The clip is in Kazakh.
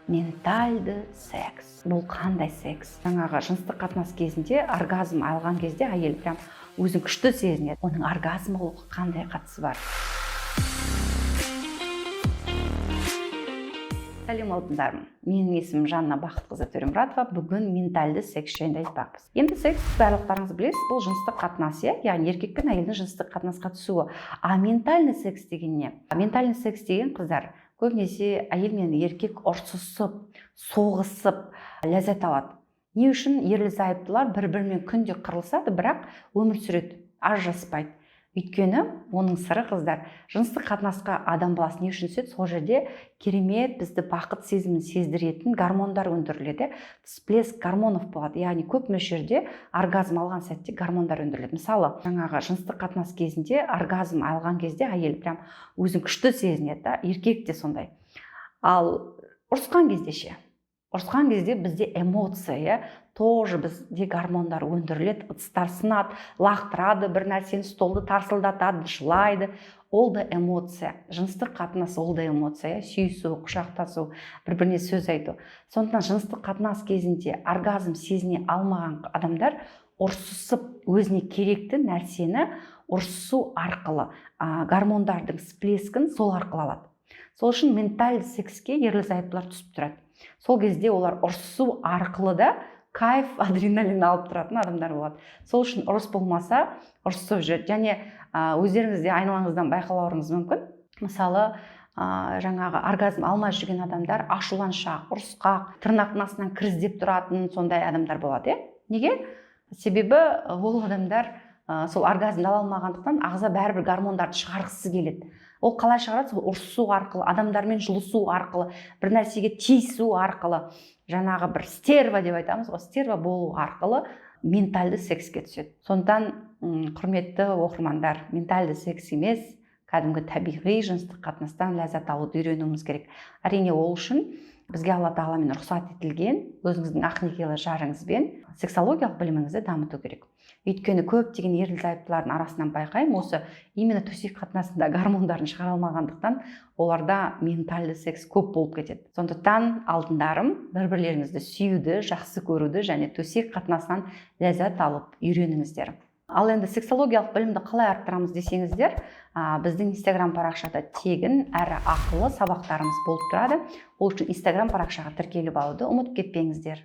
Ментальды секс. Бұл қандай секс? Жаңағы жыныстық қатынас кезінде оргазм алған кезде әйел прям өзін күшті сезінеді. Оның оргазм алуға қандай қатысы бар? Сәлем, алтындарым. Менің есімім Жанна Бақытқызы Төремұратова. Бүгін ментальды секс жайында айтпақпыз. Енді секс, барлықтарыңыз білесіз, бұл жыныстық қатынас, иә? Яғни еркек пен әйелдің жыныстық қатынасқа түсуі. А ментальный секс деген не? Ментальный секс деген, қыздар, көбінесе әйел мен еркек ұрсысып, соғысып ләззат алады. Не үшін ерлі зайыптылар бір бірімен күнде қырылысады, бірақ өмір сүреді, ажыраспайды? Өйткені оның сыры, қыздар, жыныстық қатынасқа адам баласы не үшін түседі? Сол жерде керемет бізді бақыт сезімін сездіретін гормондар өндіріледі, всплеск гормонов болады. Яғни көп мөлшерде оргазм алған сәтте гормондар өндіріледі. Мысалы, жаңағы жыныстық қатынас кезінде оргазм алған кезде әйел прям өзін күшті сезінеді да, еркек те сондай. Ал ұрысқан кезде ше? Ұрысқан кезде бізде эмоция, иә, тоже бізде гормондар өндіріледі, ыдыстар сынады, лақтырады бір нәрсені, столды тарсылдатады, жылайды. Ол да эмоция. Жыныстық қатынас ол да эмоция, иә, сүйісу, құшақтасу, бір біріне сөз айту. Сондықтан жыныстық қатынас кезінде оргазм сезіне алмаған адамдар ұрсысып, өзіне керекті нәрсені ұрсысу арқылы, гормондардың всплескін сол арқылы алады. Сол үшін ментальды секске ерлі зайыптылар түсіп тұрады. Сол кезде олар ұрсысу арқылы да кайф, адреналин алып тұратын адамдар болады. Сол үшін ұрыс болмаса, ұрысып жүреді. Және өздеріңіз де айналаңыздан байқауларыңыз мүмкін. Мысалы, жаңағы оргазм алмай жүрген адамдар ашуланшақ, ұрысқақ, тырнақтың астынан кір іздеп тұратын сондай адамдар болады, иә. Неге? Себебі ол адамдар сол оргазмды ала алмағандықтан, ағза бәрібір гормондарды шығарғысы келеді. Ол қалай шығарады? Сол ұрысу арқылы, адамдармен жұлысу арқылы, бір нәрсеге тиісу арқылы, жаңағы бір стерва деп айтамыз ғой, стерва болу арқылы ментальды секске түседі. Сондықтан, құрметті оқырмандар, ментальды секс емес, кәдімгі табиғи жыныстық қатынастан ләззат алуды үйренуіміз керек. Әрине, ол үшін бізге Алла тағаламен рұқсат етілген өзіңіздің ақ некелі жарыңызбен сексологиялық біліміңізді дамыту керек. Өйткені көптеген ерлі зайыптылардың арасынан байқаймын, осы именно төсек қатынасында гормондарын шығара алмағандықтан, оларда ментальды секс көп болып кетеді. Сондықтан, алтындарым, бір бірлеріңізді сүюді, жақсы көруді және төсек қатынасынан ләззат алып үйреніңіздер. Ал енді сексологиялық білімді қалай арттырамыз десеңіздер, біздің Инстаграм парақшада тегін әрі ақылы сабақтарымыз болып тұрады. Ол үшін Инстаграм парақшаға тіркеліп алуды ұмытып кетпеңіздер.